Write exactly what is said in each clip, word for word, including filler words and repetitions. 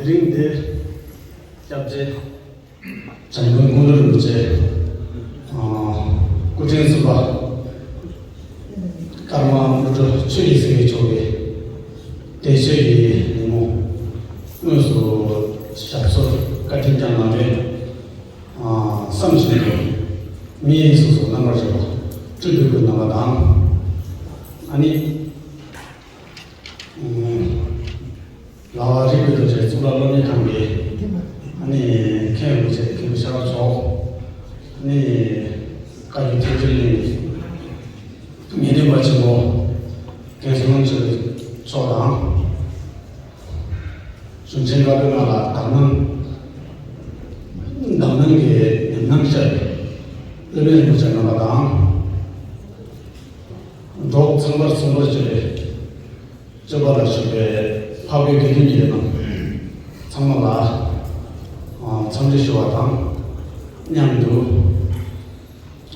དེ་རིང་འདིར་སྐྱབས་རྗེ་འཇམ་མགོན་ཀོང་སྤྲུལ་རིན་པོ་ཆེ། ཨ། སྐུ་ཕྲེང་གསུམ་པ་ཀརྨ་དངོས་གྲུབ་ཆོས་ཀྱི་སེང་གེ་མཆོག་གིས་བདེ་མཆོག་གི་ཉིན་མོ་དངོས་སུ་ཞབས་སོར་བཀའ་དྲིན་བསྐྱངས་གནང་བས། ཨ། བསམ་བཞིན་དུ་མིག་ཡིད་སོ་སོ་རྣམ་པར་འཇོག་པ་སྤྲུལ་པའི་སྐུ་རྣམ་པ་དང་། ཨ་ནི། ཨ། ལགས། རིགས་ཀྱི་རྡོ་རྗེ་གཙུག་ལག་སློབ་གཉེར་ཁང་གི། ཨ་ནི། མཁན་རིན་པོ་ཆེ་མཁན་པོ་ཤེས་རབ་མཆོག་ཨ་ནི། བཀའ་བརྒྱུད་ཐེག་མཆོག་གླིང་གི་ངེས་སྟོན་པ་ཆེན་པོ་མཁན་ཟུར་པ་ཆོས་སྐྱོང་མཆོག་དང་། གཞུང་ཆེན་བཀའ་པོད་ལྔ་ལ་དག་སྣང་། དག་སྣང་གི་ཉམས་སྣང་ཤར་བའི་སློབ་དཔོན་རིན་པོ་ཆེ་རྣམ་པ་དང་། འབྲོག་ཚངས་པར་ཚངས་པར་སྤྱོད་པའི་སྤྱོད་པ་ལ་ཞུགས་པའི་འཕགས་པའི་དགེ་འདུན་གྱི་རྣམས་ཚང་མ་ལ། ཨ། འཚམས་འདྲི་ཞུ་བ་དང་མཉམ་དུ།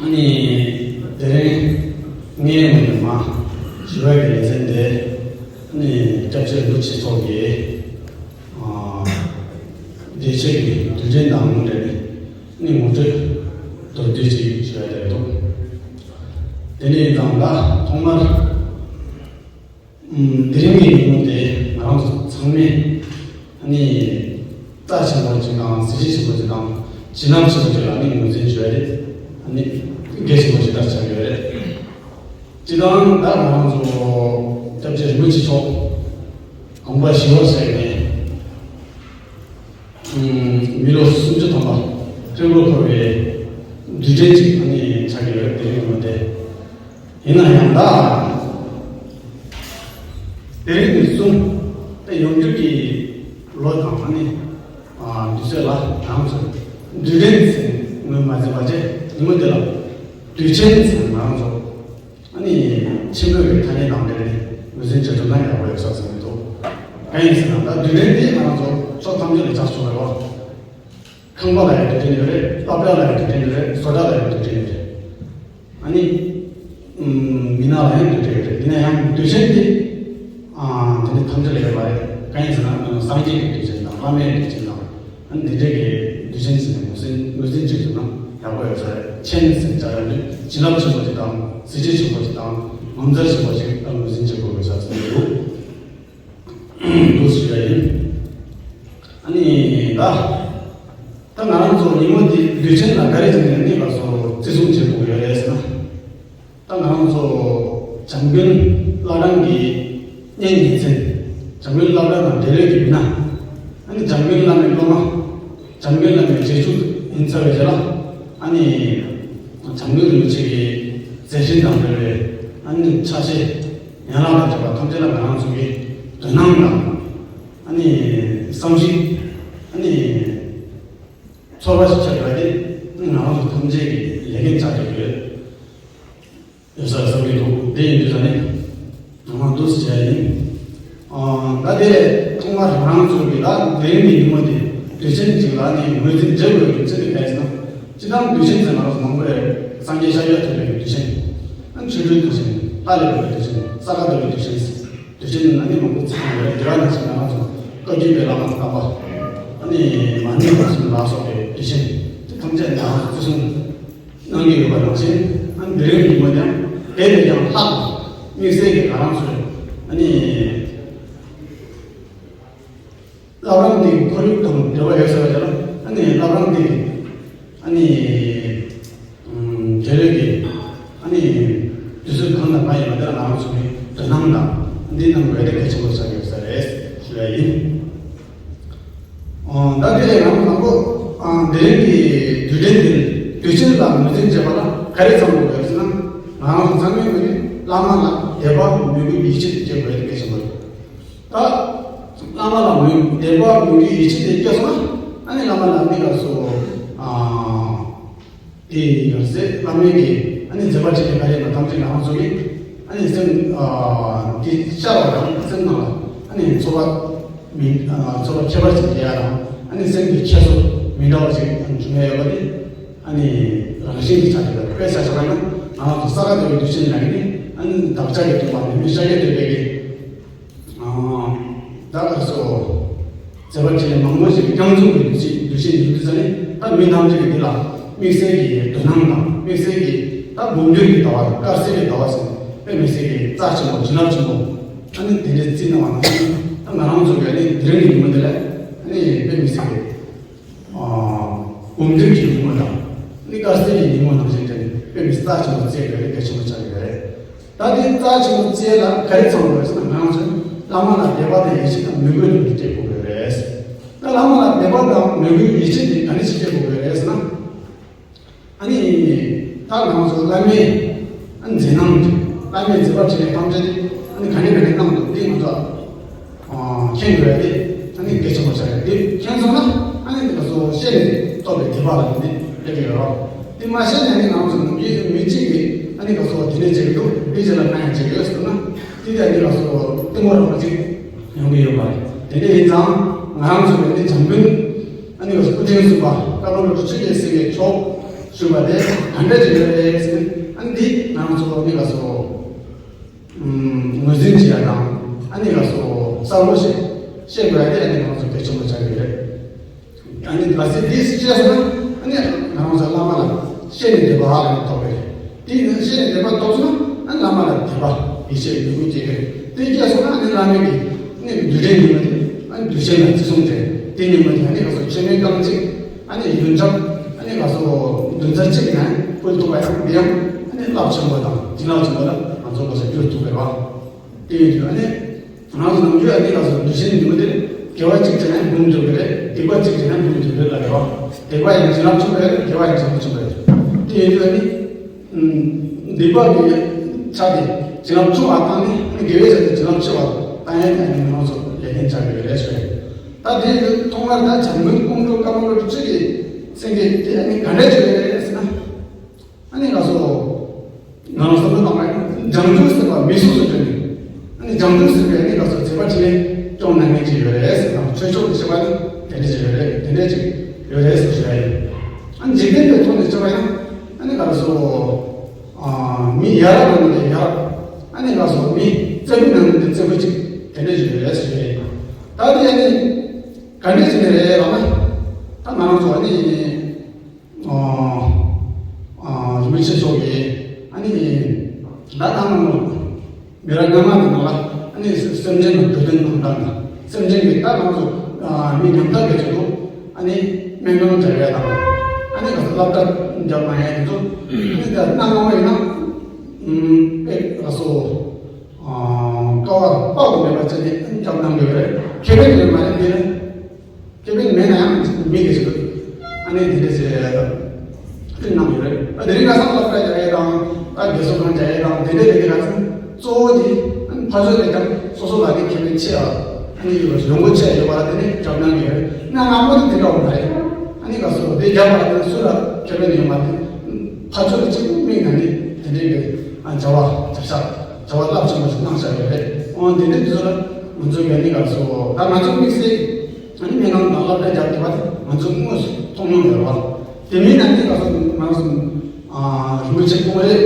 ཨ་ནི། དེ་རིང་ངའི་ངོས་ནས་མ་ཞུ་བའི་ལེ་ཚན་དེ། ཨ་ནི། སྐྱབས་རྗེ་རིན་པོ་ཆེ་མཆོག་གིས། ཨ། བདེ་མཆོག་གི་དུས་དྲན་དང་འབྲེལ་ནས་ངོ་སྤྲོད་མདོར་བསྡུས་ཅིག་ཞུ་ཡ་དེ་རེད་འདུག་དེ་ནས་ད་ལྟ་ཐོག་མར། ཨམ། དེ་རིང་གི་ཉིན་མོ་དེ་ང་རང་ཚོ་ཚང་མས། ཨ་ནི། རྩ་ཆེན་པོ་ཅིག་དང་གཟི་བརྗིད་ཆེན་པོ་ཅིག་དང་བྱིན་རླབས་ཆེན་པོ་ཅིག་ལ་ནི་ངོས་འཛིན་བྱས་རེད། ཨ་ནི། གལ་ཆེན་པོ་ཅིག་ལྟར་ཆགས་ཡོད་རེད། སྤྱིར་བཏང་ད་ང་རང་ཚོ་སྐྱབས་རྗེ་རིན་པོ་ཆེ་མཆོག་དགོངས་པ་ཞི་བར་གཤེགས་ནས། ཨམ། མི་ལོ་སུམ་ཅུ་ཐམ་པ་ཧྲིལ་པོ་འཁོར་བའི་དུས་དྲན་ཅིག་ཨ་ནི་ཆགས་ཀྱི་ཡོད་རེད། དེ་རིང་ཉིན་མོ་དེ། ཡིན་ན་ཡང་ད། དེ་རིང་ནས་བཟུང་ད་ཡོང་རྒྱུ་གི་ལོ་དང་ཨ་ནི། ཨ། དུས་ཚོད་ལ་ང་རང་ཚོ་དུས་དྲན་ཟེར་ངོས་མ་འཛིན་པ་བྱས། ཉིན་མོ་དེ་ལ་དུས་ཆེན་ཟེར་ང་རང་ཚོ། ཨ་ནི། ཆེན་པོའི་གི་ཐ་སྙད་དང་འབྲེལ་ནས་ངོས་འཛིན་བྱེད་ཐུབ་ན་ཡག་པོ་ཡོད་ས་ཟེར་གྱི་འདུག་གང་ཡིན་ཟེར་ན་ད་དུས་དྲན་དེ་ང་རང་ཚོ་ཕྱོགས་ཐམས་ཅད་ལ་ཆགས་བྱུང་བ་རེད་བ། ཁང་པ་ལ་ཡང་དུས་དྲན་ཡོད་རེད། སློབ་གྲྭ་ལ་ཡང་དུས་དྲན་ཡོད་རེད། བཟོ་གྲྭ་ལ་ཡང་དུས་དྲན་ཡོད་རེད། ཨ་ནི། ཨམ། མི་ནག་ལ་ཡང་དུས་དྲན་ཡོད་རེད། ཡིན་ན་ཡང་དུས་ཆེན་དེ། ཨ། དེ་ནི་ཐམས་ཅད་ལ་ཡོད་པ་རེད། གང་ཡིན་ཟེར་ན་སངས་རྒྱས་ཀྱི་དུས་ཆེན་དང་བླ་མའི་དུས་ཆེན་དང་། ཨ་ནི་འདི་འདྲའི་གི་དུས་ཆེན་ཟེར་ནས་ངོས་འཛིན་ངོས་འཛིན་བྱེད་ཐུབ་ན་ཡག་པོ་ཡོད་ས་རེད། ཆེན་ཟེར་བྱ་ཡོད་དུས་བྱིན་རླབས་ཆེན་པོ་ཞིག་དང་གཟི་བརྗིད་ཆེན་པོ་ཞིག་དང་ངོ་མཚར་ཆེན་པོ་ཞིག་ངོས་འཛིན་བྱེད་དགོས་ཡོད་ས་ཟེར་གྱི་འདུག་འདུག་ཞུ་ཡ་ཡིན། ཨ་ནི་ད། ད་ང་རང་ཚོ་ཉིན་མོ་འདི་དུས་ཆེན་ལ་ག་རེ་བྱས་ནས་གནས་པ་སོགས་བརྩི་སྲུང་བྱེད་དགོས་ཡོད་རེད་ཟེར་ན། ད་ང་རང་ཚོ་འཇམ་མགོན་བླ་བྲང་གི་གཉེན་ཉེ་ཚན། འཇམ་མགོན་བླ་བྲང་དང་འབྲེལ་ཡོད་ཀྱི་མི་སྣ། ཨ་ནི་འཇམ་མགོན་བླ་མའི་སློབ་མ། འཇམ་མགོན་བླ་མའི་རྗེས་འཇུག་ཡིན་ཚར་བའི་རྗེས་ལ། ཨ་ནི་འཇམ་མགོན་རིན་པོ་ཆེ་གི་མཛད་འཕྲིན་དང་འབྲེལ་བའི་ཨ་ནི་ཕྱག་བཞེས། ཡན་ལག་དང་བཅས་པ་ཐམས་ཅད་ལ་ང་རང་ཚོ་གི་དོ་སྣང་དང་། ཨ་ནི་བསམ་གཞིག་ཨ་ནི་ཚོར་བ་ཞིག་ཆགས་ཡོད་པ་དེ་ང་རང་ཚོ་ཐམས་ཅད་ཀྱི་ལས་འགན་ཆགས་བསྡད་ཡོད། ཡོད་ས་བསམ་གྱི་འདུག་དེ་ཡིན་དུས་ད་ནི་ང་མང་འདུག་ཟེར་བྱས་ཡིན། ཨ། ད་དེ་ཐོག་མར་ང་རང་ཚོ་གི་ད་དེ་རིང་གི་ཉིན་མོ་དེ་དུས་ཆེན་ཅིག་ལ་ནི་ངོས་འཛིན་བྱེད་དགོས་ཀྱི་ཚུལ་དེ་ག་རེ་ཟེར་ན། སྤྱིར་བཏང་དུས་ཆེན་ཟེར་ང་རང་ཚོ་མང་པོ་རེད། སངས་རྒྱས་ཤཱཀྱ་ཐུབ་པའི་དུས་ཆེན། ཨ། ཆོ་འཕྲུལ་དུས་ཆེན། ལྷ་ལས་འཕགས་པའི་དུས་ཆེན། ས་ག་ཟླ་བའི་དུས་ཆེན། དུས་ཆེན་ནི་ཨ་ནི་མང་པོ་ཚང་བ་རེད། དེ་བ་ནང་བཞིན་ང་རང་ཚོ་བཀའ་བརྒྱུད་པའི་བླ་མ་དམ་པ། ཨ་ནི་མ་ཎི་བར་གསུམ་ལ་སོགས་པའི་དུས་ཆེན་དེ་ཐམས་ཅད་ང་རང་ཚོ་བརྩི་སྲུང་གནང་གི་ཡོད་པ་ནང་བཞིན། ཨ་ནི་དེ་རིང་ཉིན་མོ་ཡང་དེ་ལས་ཀྱང་ལྷག་དམིགས་བསལ་གྱི་ང་རང་ཚོས་ཨ་ནི་བླ་བྲང་འདི་ཁོར་ཡུག་དང་འབྲེལ་བ་ཡོད་ཟེར་བ་དེ་ལ། ཨ་ནི་བླ་བྲང་འདི་ཨ་ནི་ཨམ། དེ་ལས་ཀྱི་ཨ་ནི་དུས་ཚོད་གང་དང་གང་ཡིན་པ་དེ་ལ་ང་རང་ཚོ་གི་དོ་སྣང་དང་འདི་གནང་དགོས་དེ་གལ་ཆེན་པོ་ཆགས་ཡོད་ས་རེད་ཞུ་ཡ་ཡིན། ཨ། ད་དེ་ལས་ང་མང་པོ། ཨ། དེ་རིང་གི་དུས་དྲན་འདིར་དུས་ཆེན་ལ་ངོས་འཛིན་བྱེད་པ་ལ་ག་རེ་བསམ་དགོས་ཡོད་ཟེར་ན། ང་རང་ཚོ་ཚང་མའི་ངོས་ནས་བླ་མ་ལ་དད་པ་མོས་གུས་ཡིད་ཆེས་བྱེད་དགོས་ཡ་དེ་གལ་ཆེན་པོ་རེད། ད་བླ་མ་ལ་མོས་དད་པ་མོས་གུས་ཡིད་ཆེས་དེ་སྐྱེས་སོང་ན། ཨ་ནི་བླ་མ་ལ་དམིགས་པ་སོགས། ཨ། དེ་ཡིན་ཡང་ཟེར། བླ་མའི་གི་ཨ་ནི་མཛད་པ་ཆེ་ཆུང་ག་རེ་ཡིན་པ་ཐམས་ཅད་ང་རང་ཚོ་གི་ཨ་ནི་སེམས། ཨ། དེ་ཤར་བ་དང་སེམས་ནང་ལ་ཨ་ནི་ཚོར་བ་མི། ཨ། ཚོར་བ་ཁྱད་པར་ཅིག་སླེབས་ཡ་དང་། ཨ་ནི་སེམས་ཀྱི་འཁྱེར་སོ་མི་འདྲ་བ་ཅིག་འབྱུང་ཡ་ཡོད་པ་དེ་ཨ་ནི་རང་བཞིན་གྱི་ཆ་དེ་ལ་དཔེ་ཆ་བཞག་པ་ཡིན་ན། ང་རང་ཚོ་ས་ག་ཟླ་བའི་དུས་ཆེན་ལ་ནི་ཨ་ནི་བདག་ཅག་གི་སྟོན་པ་མི་ཤཱཀྱ་ཐུབ་པའི་གི། ཨ། ད་ག་སོ། མཛད་པ་འཕྲིན་ལས་མང་པོ་ཞིག་གི་སྐྱོང་ཚུལ་གྱི་འདུ་ཤེས་འདུ་ཤེས་ཡིན་དུས་ཙ་ནས། ད་མི་ཐམས་ཅད་ཀྱིས་འདི་ལ་དམིགས་བསལ་གྱི་དོ་སྣང་དང་། དམིགས་བསལ་གྱི་ད་འབུམ་འདུས་ཀྱི་ཟླ་བ་དང་། དཀར་གསལ་གྱི་ཟླ་བ་ཟེར་ནས་དཔེ་མི་སྲིད་ཀྱི་རྩ་ཆེན་པོ་བྱིན་རླབས་ཆེན་པོ། ཨ་ནི་དེ་འདྲའི་བརྩིས་གནང་བ་ནང་བཞིན། ད་ང་རང་ཚོ་གི་ཨ་ནི་དེ་རིང་གི་ཉིན་མོ་འདི་ལ་ཨ་ནི་དཔེ་མི་སྲིད་ཀྱི་འབུམ་འདུས་ཀྱི་ཉིན་མོ་དང་། ཨ་ནི་དཀར་གསལ་གྱི་ཉིན་མོ་ནང་བཞིན་དེ་ནི་དཔེ་མི་སྲིད་རྩ་ཆེན་པོ་བརྩི་དགོས་རེད། གལ་ཆེན་པོ་ཆགས་ཀྱི་ཡོད་རེད། ད་དེ་རྩ་ཆེན་པོ་བཅས་ལ་ག་རེ་ཚང་དགོས་ཟེར་ན། ང་རང་ཚོས་བླ་མ་ལ་དད་པ་དང་ཡིད་ཆེས་དང་མོས་གུས་ལ་དེ་སྤྲད་དགོས་པ་རེད། ད་བླ་མ་ལ་དད་པ་དང་མོས་གུས་ཡིད་ཆེས་དེ་ག་ནས་ཞིག་སྤྲད་དགོས་པ་རེད་ཟེར་ན། ཨ་ནི་ད་ང་ཚོ་བླ་མའི་མཛད་རྣམ། བླ་མའི་མཛད་པ་འཕྲིན་ལས་ཐམས་ཅད་དེ་ཨ་ནི་ག་ནས་ག་ནས་གནང་འདུག་དེ་ང་ཚོ་མཁྱེན་དགོས་ཡ་དེ་ཨ་ནི་གལ་ཆེན་པོ་ཆགས་ཡོད། དེ་མཁྱེན་སོང་ན་ཨ་ནི་དེ་ལ་སོ་ཤེས་ནས་རྟོགས་པའི་དད་པ་ལ་དེ་སླེབས་ཀྱི་ཡོད་རེད། དེ་མ་ཤེས་ནས་ནི་ང་ཚོ་ནམ་རྒྱུན་མི་གཅིག་གིས་ཨ་ནི་ག་སོ་དེ་འདྲས་བྱེད་ཀྱི་འདུག་དེ་བྱས་ལ་ང་ཡང་བྱེད་ཀྱི་ཡོད་ཟེར་ན། དེ་དེ་ཨ་ནི་ག་སོ་གཏི་མུག་རང་གཅིག་ཡོང་གི་ཡོད་པ་རེད། དེ་འདྲ་ཡིན་ཙང་ང་རང་ཚོ་ནི་འཇམ་མགོན་ཨ་ནི་ག་སོ་སྐུ་ཕྲེང་གསུམ་པ་ཀརྨ་བློ་གྲོས་ཆོས་རྒྱལ་སེང་གེ་མཆོག་ཞུས་པ་དེ་ག་འདྲ་ཅིག་ཡོད་རེད་ཟེར་ན། ཨ་ནི་འདི་ང་རང་ཚོ་ནི་ག་སོ། ངོས་འཛིན་བྱེད་ཡ་དང་། ཨ་ནི་ང་ཚོ་གསལ་པོ་ཞིག་ཤེས་དགོས་ཡ་དེ་ཨ་ནི་ང་ཚོ་གལ་ཆེན་པོ་ཆགས་ཀྱི་རེད། ཨ་ནི་གལ་སྲིད་དེ་ཤེས་སོང་ན། ཨ་ནི་ང་རང་ཚོ་བླ་མ་ལ་ཤེས་ནས་དད་པ་ཨ་ནི་ཐོབ་པ་རེད། དེ་ནི་ཤེས་ནས་དད་པ་ཐོབ་སོང་ན། ཨ་ནི་བླ་མ་ལ་དད་པ་ཡིད་ཆེས་མོས་གུས་སྐྱེ་གི་རེད། དེ་སྐྱེས་སོང་ན་ཨ་ནི་བླ་མའི་གི་ཨ་ནི་གདུལ་བྱའི་ཉི་མ་དེ་ཨ་ནི་གདུལ་བྱ་ལ་བརྩི་སྲུང་བྱས། དེ་ཉི་མ་དེ་ཨ་ནི་ང་ཚོ་ཆེ་མོའི་རྐང་གཅིག་ཨ་ནི་ཡོན་ཆབ་ཨ་ནི་ང་ཚོ་བདུན་ཚར་གཅིག་ནས་ཕུལ་ཐུབ་པ་ཡང་། འདི་ཡང་ཨ་ནི་རླབས་ཆེན་པོ་དང་བྱིན་རླབས་ཆེན་པོ་ལ་ང་ཚོ་གོ་ས་འགྱུར་ཐུབ་པའི་བ། དེ་ཡིན་དུས་ཨ་ནི་ང་ཚོ་ནམ་རྒྱུན་ཨ་ནི་ང་ཚོ་འདུ་ཤེས་ཉིན་མོ་དེར་དགེ་བ་གཅིག་བྱས་ན་འབུམ་འགྱུར་གི་རེད། སྡིག་པ་གཅིག་བྱས་ན་འབུམ་འགྱུར་གི་རེད་ལབ་ཡོད། སྡིག་པ་ཡང་བྱིན་རླབས་ཆེན་པོ་རེད། དགེ་བ་ཡང་བྱིན་རླབས་ཆེན་པོ་རེད། དེ་ཡིན་དུས་ཨ་ནི། སྡིག་པ་གི་ཆ་དེ་བྱིན་རླབས་ཆུང་བ་བཏང་ནས། དགེ་བའི་ཆ་དེ་བྱིན་རླབས་ཆེ་བ་བཏང་ཡ་དེ་ནི་ང་ཚོ་ལས་འགན་ཆགས་ཀྱི་ཡོད་རེད་ཟེར། ད་དེ་ཐོག་མར་ད་བྱམས་མགོན་ཀོང་སྤྲུལ་ཀརྨ་བློ་གྲོས་ཆོས་ཀྱི་སེང་གེ་དེ་ཨ་ནི་ག་འདྲ་ཅིག་ཡོད་རེད་ཟེར་ན། ཨ་ནི་ང་ཚོ་ང་རང་བསམ་བློ་བཏང་བ་ཡིན་ན། བྱང་ཆུབ་སེམས་དཔའ་མི་གཟུགས་སུ་སྟོན་ནས། ཨ་ནི་བྱང་ཆུབ་སེམས་དཔའི་ཨ་ནི་ང་ཚོ་མཛད་པ་འཕྲིན་ལས་སྐྱོང་གནང་མཁན་ཅིག་ཡོད་རེད་ཟེར་དང་། ཆོས་ཕྱོགས་ནས་བཤད་པ་ནི་དེ་འདྲ་ཅིག་ཡོད་རེད། དེ་འདྲ་ཅིག་ཡོད་རེད་ཟེར་ཞུ་ཡ་ཡིན། ཨ་ནི་འཇིག་རྟེན་པའི་ཐོག་ནས་བཤད་པ་ཡིན་ན། ཨ་ནི་ང་ཚོ་ཨ་མི་ཡ་རབས་ནང་ནས་ཡ་རབས། ཨ་ནི་ང་ཚོ་མི་རྩེ་ཕུད་ནང་ནས་རྩེ་ཕུད་ཅིག་དེ་འདྲ་ཞིག་ཡོད་རེད་ཟེར་ཞུ་ཡ་ཡིན། ད་དེ་ཨ་ནི་ག་འདྲ་ཞིག་ནས་རེད་ལབ་ན། ད་ང་རང་ཚོ་ཨ་ནི་རིན་པོ་ཆེ་མཆོག་གིས་ཨ་ནི་ད་ནང་མི་རབས་སྔ་མ་གི་ནང་ལ་ཨ་ནི་སེམས་ཅན་ལ་འགྲོ་དོན་གནང་སྟངས་དང་། སེམས་ཅན་གྱི་ད་ང་ཚོ་མི་ཉམ་ཐག་གི་ཆེད་དུ་ཨ་ནི་སྨན་ཁང་སྦྱར་ཡ་དང་། ཨ་ནི་ག་ཚོད་སློབ་གྲྭ་རྒྱབ་གནང་ཡ་དེ་ཚོ་ཨ་ནི་ད་གནའ་སྔ་མོ་ཡིན་ན་དཔེ་ག་ཚོད་དཀའ་བ་དཔག་ཏུ་མེད་པ་བྱས་ནས་ཨ་ནི་རྒྱབ་གནང་གི་ཡོད་རེད། ཁེ་ཕན་ཡོད་མ་རེད། འདི་ནི། ཁེ་ཕན་མེད་ན་ཡང་མི་དགེ་ཞིག་ཨ་ནི་དེ་འདྲས་ཟེར་ཁྲིད་གནང་ཡོད་རེད། ད་དེ་རིང་ཁ་སང་སློབ་གྲྭ་རྒྱག་ཡས་དང་། ད་དགེ་གསོ་ཁང་རྒྱག་ཡས་དང་། དེ་འདྲས་དེ་འདྲས་ཁ་སང་གཙོ་བོ་དེ་ཨ་ནི་ཕར་ཕྱོགས་ནས་ཀྱང་སོ་སོ་ལ་ནི་ཁེ་ཕན་ཆེ་བ། ཨ་ནི་ཡོང་སྒོ་ཆེ་ཡོད་པ་ལ་དེ་ནས་རྒྱབ་གནང་གི་ཡོད་རེད། གནའ་སྔ་མོ་དེ་དེ་འདྲ་བ་མ་རེད། ཨ་ནི་ག་སོ་དེ་རྒྱབ་པ་ལ་དེ་སུ་ལ་ཁེ་ཕན་ཡོད་མ་རེད། ཕར་ཕྱོགས་ནས་གཅིག་པུ་དམིགས་ནས་ནི་དེ་འདྲས་ཀྱི་ཨ་བྱ་བ་རྒྱབ་ཤག་བྱ་བ་རླབས་ཆེན་པོ་ཞིག་གནང་བཞག་ཡོད་རེད། ཨོ་དེ་འདྲས་དེ་ཚོ་ལ་ང་ཚོ་ཡོད་ནི་ག་སོ་ད་ང་ཚོ་དམིགས་བསལ། ཨ་ནི་སྨན་ཁང་དང་སློབ་གྲྭ་རྒྱག་དགོས་པ་དེ་ང་ཚོས་དངོས་སུ་མཐོང་མྱོང་ཡོད་རེད་བ། དེ་མིན་ན་ནི་ང་ཚོ་ང་ཚོ་ཨ་རིན་པོ་ཆེ་སྐུ་ངོ་རེད།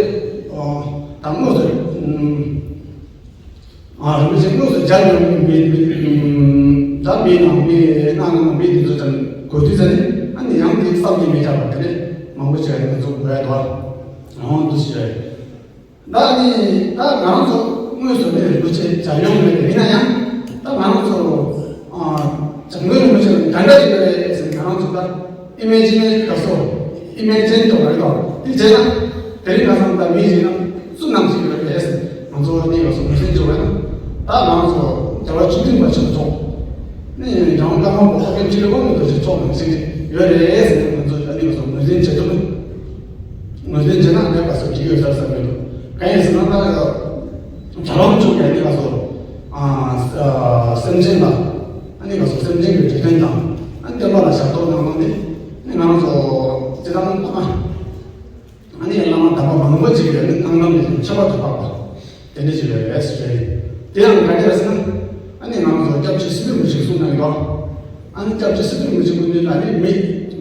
ཨོ་ད་དངོས་སུ་ཨ་རིན་པོ་ཆེ་དངོས་སུ་མཇལ་མྱོང་མི་མི་ད་མི་ནང་མི་གནའ་ནང་མི་དེ་ཚོ་ཙམ་གོ་དུས་ཙམ་ནས། ཨ་ནི་ཡང་དེ་བསམ་གྱིས་མི་ཁྱབ་པ་དེ་འདྲས་མང་པོ་ཞིག་ང་ཚོ་གོ་ཡ་འདུག་བ། འོང་འདུག་ཞེས། ད་ནི་ད་ང་རང་ཚོ་དངོས་སུ་ནི་རིན་པོ་ཆེ་མཇལ་མྱོང་མེད་པ་ཡིན་ན་ཡང་། ད་ང་རང་ཚོ་ཨ་བྱམས་མགོན་རིན་པོ་ཆེ་ལ་ག་འདྲ་ཞིག་ཡོད་རེད་ཟེར་ན། ང་རང་ཚོ་ད་ཨི་མེ་ཇི་ནེ་ཤན་ག་སོ་ཨི་མེ་ཇིན་ཐོག་རེད་དོ། དེ་བྱས་ན་དེ་རིང་ཁ་སང་ད་མི་ཡིན་ན་སུ་ནང་ཞིག་ཡོད་རེད་ཟེར། ང་ཚོ་ནི་ག་སོ་ངོས་འཛིན་བྱུང་བ་ན། ད་ང་ཚོ་རྒྱལ་བ་བཅུ་བདུན་པ་ཆེན་པོ་མཆོག་ནི་ཡང་ཀརྨ་པ་ཧོར་གན་ཆོས་ཀྱི་དབང་མོ་རྡོ་རྗེ་མཆོག་ནང་བཞིན་ཡོད་རེད་ཟེར་ནས། ང་ཚོ་ད་ནི་ག་སོ་ངོས་འཛིན་བྱེད་ཐུབ། ངོས་འཛིན་བྱེད་ན་ནི་ག་སོ་འགྲིག་ཡོད་ས་བསམ་གྱི་འདུག་གང་ཡིན་ཟེར་ན། ད་རྒྱལ་བ་མཆོག་གིས་ནི་ག་སོ་ཨ་སེམས་ཅན་ལ་ནི་ག་སོ་སེམས་ཅན་གྱི་འདོད་དོན་དང་། ཨ་ནི་བསྟན་པ་ལ་ཞབས་ཏོག་གནང་གནང་ནས་ནི་ང་རང་ཚོ་སྤྱིར་བཏང་ཨ། ཨ་ནི་བླ་མ་དམ་པ་མང་པོ་ཅིག་ཡོད་ནི་སྣང་ལམ་ནས་ཁྱད་པར་དུ་འཕགས་པ་དེ་འདྲ་ཞིག་ཡོད་རེད་ཟེར། དེ་ཡང་ག་འདྲ་ཟེར་ན། ཨ་ནི་ང་ཚོ་སྐྱབས་རྗེ་སི་ཏུ་མི་ཤིག་གསུང་གནང་གི་འདུག་ཨ་ནི་སྐྱབས་རྗེ་སི་ཏུ་མི་ཤིག་སྐུ་མདུན་ལ་ནི་མི་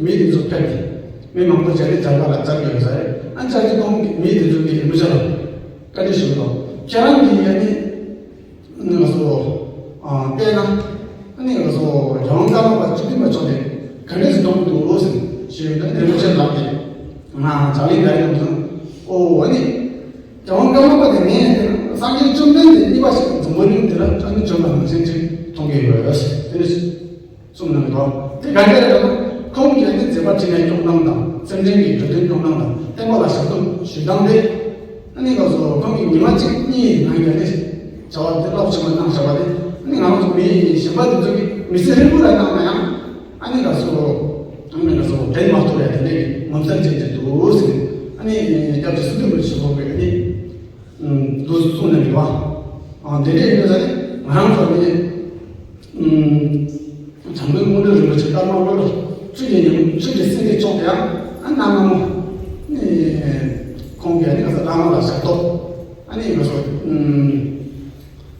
མི་དེ་ཚོ་ཕེབས་ནས། མི་མང་པོ་བྱས་ནས་མཇལ་ཁ་ལ་བཅར་གྱི་ཡོད་ས་རེད། ཨ་ནི་བཅར་གྱི་གོང་གི་མི་དེ་ཚོ་གིས་རིན་པོ་ཆེ་ལ་བཀའ་འདྲི་ཞུ་གི་འདུག་ཁྱེད་རང་གིས་ཨ་ནི་ང་ཚོ་ཨ་དཔེར་ན་ཨ་ནི་ང་ཚོ་རྒྱལ་དབང་ ཅིག་བསྟུན་པ་ཆོག་སྟེ་ག་འདྲས་སུ་གཏོང་གི་འདུག་ཟེར་ཞུས་ཡོད། ད་རིན་པོ་ཆེ་ལགས་ཀྱིས་ང་འཇམ་གླིང་ག་རེ་གཏོང་སོང་། ཨོ་ཨ་ནི་རྒྱལ་དབང་ཀརྨ་པ་དེ་ངས་སངས་རྒྱས་བཅོམ་ལྡན་འདས་གཉིས་པ་ཞིག་འཛམ་བུ་གླིང་འདི་ལ་སངས་རྒྱས་བྱོན་པ་ནང་བཞིན་ཅིག་མཐོང་གི་ཡོད་ཟེར་དེ་འདྲས་གསུངས་གནང་གི་འདུག་དེ་ག་འདྲས་རེད་ལབ་ན། ཁོང་གིས་ནི་མཛད་པ་འཕྲིན་ལས་སྐྱོང་སྟངས་དང་སེམས་ཅན་གྱི་འགྲོ་དོན་སྐྱོང་སྟངས་དང་བསྟན་པ་ལ་ཞབས་ཏོག་ཞུ་སྟངས་དེ། ཨ་ནི་ང་ཚོ་ཁོང་གིས་ཉི་མ་གཅིག་གཉིས་ནང་གི་ནི་བྱ་བ་དེ་རླབས་ཆེན་པོ་གནང་བཞག་པ་དེ། ཨ་ནི་ང་རང་ཚོ་མི་གཞན་པ་དེ་ཚོ་གིས་མི་ཚེ་ཧྲིལ་པོ་ལ་གནང་ན་ཡང་། ཨ་ནི་ང་ཚོ་ཨ་ནི་ང་ཚོ་དྲན་མ་ཐུབ་པའི་དེ་འདྲའི་ངོ་མཚར་ཅན་ཅིག་འདུག་ཟེར། ཨ་ནི་སྐྱབས་རྗེ་སི་ཏུ་པུ་རི་ཆོས་འཁོར་གྱིས་ཨ་ནི་འདུག་གསུངས་ནས་རེད་བ། ཨ་དེ་འདྲའི་ཡིན་ཙང་ནི་ང་རང་ཚོ་ནི། ཨུམ། བྱམས་མགོན་དངོས་གྲུབ་རིན་པོ་ཆེ་ཀརྨ་བློ་གྲོས་ཆོས་ཀྱི་ཉིན་མོ་ཆོས་ཀྱི་སྲིད་འདི་ཕྱོགས་དེ་ཡང་ཨ་གནའ་སྔ་མོ་ནི་ཁོང་གིས་ཨ་ནི་ང་ཚོ་བླ་མ་ལ་ཞབས་ཏོག་ཨ་ནི་ང་ཚོ་ཨུམ་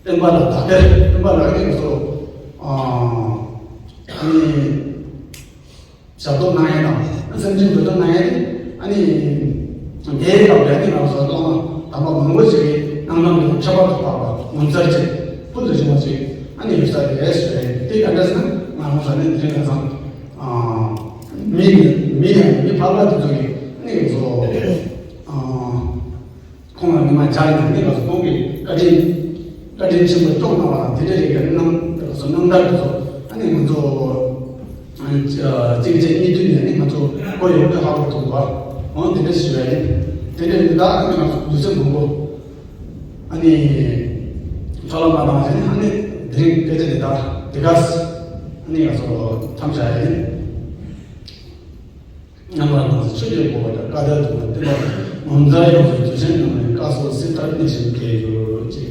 བསྟན་པ་ལ་དག་ཐེར་བསྟན་པ་ལ་ཨ་ནི་ང་ཚོ་ཨ་ཨ་ནི། ཞབས་ཏོག་གནང་ཡས་དང་སེམས་ཅན་འགྲོ་དོན་གནང་ཡས་དེ་ཨ་ནི་དེའི་སྐབས་ལ་ཨ་ནི་ང་ཚོ་བླ་མ་དམ་པ་མང་པོ་ཞིག་གིས་གནང་སྟངས་དེ་ཁྱད་པར་དུ་འཕགས་པ་ངོ་མཚར་ཅན་ཕུལ་དུ་བྱུང་བ་ཞིག་ཨ་ནི་ཡོད་ས་རེད་ཞུ་རེད། དེ་ག་འདྲ་ཟེར་ན་ང་རང་ཚོ་ནི་དེ་རིང་ཁ་སང་མི་མི་ཡང་མི་ཕལ་པ་དེ་ཚོ་གིས་ཨ་ནི་ང་ཚོ། ཁོང་ལ་ཉི་མ་བརྒྱ་ཡིན་ནི་ལ་སོགས་ཁོང་གིས་བཀའ་དྲིན་བཀའ་དྲིན་ཆེན་པོ་སྐྱོང་གནང་བ་དང་དེ་འདྲ་རིགས་ཀྱི་རྣམ་ལ་སོགས་རྣམ་ཐར་དེ་ཚོ་ཨ་ནི་ང་ཚོ་གཅིག་བརྒྱད་གཉིས་བདུན་ནས་ནི་ང་ཚོ་གོ་ཡོང་དུས་ཧ་གོ་ཐུབ་པ་འོང་དེ་འདྲ་ཞུ་བ་ཡིན། དེ་འདྲ་ཡིན་ད་ཨ་ནི་ང་ཚོ་དུས་ཚོད་མང་པོ་ཨ་ནི་འཕྲོ་བརླག་མ་བཏང་བ་ཡིན། ཨ་ནི་དེ་རིང་སྐད་ཆ་འདི་དག་དེ་ག་ཨ་ནི་ང་ཚོ་མཚམས་བཞག་ཡ་ཡིན། རྣམ་པར་སྣང་མཛད་ཆོས་ཀྱི་སྒོ་དང་བཀའ་དར་དུ་མ་བསྟན་པ་ངོ་མཚར་ཡོངས་སུ་བརྗོད་ཅན་རྣམས་ནས་བཀའ་སྩལ་སྲིད་མཐར་གནས་ཤིང་འགལ་གྱུར་ཅིག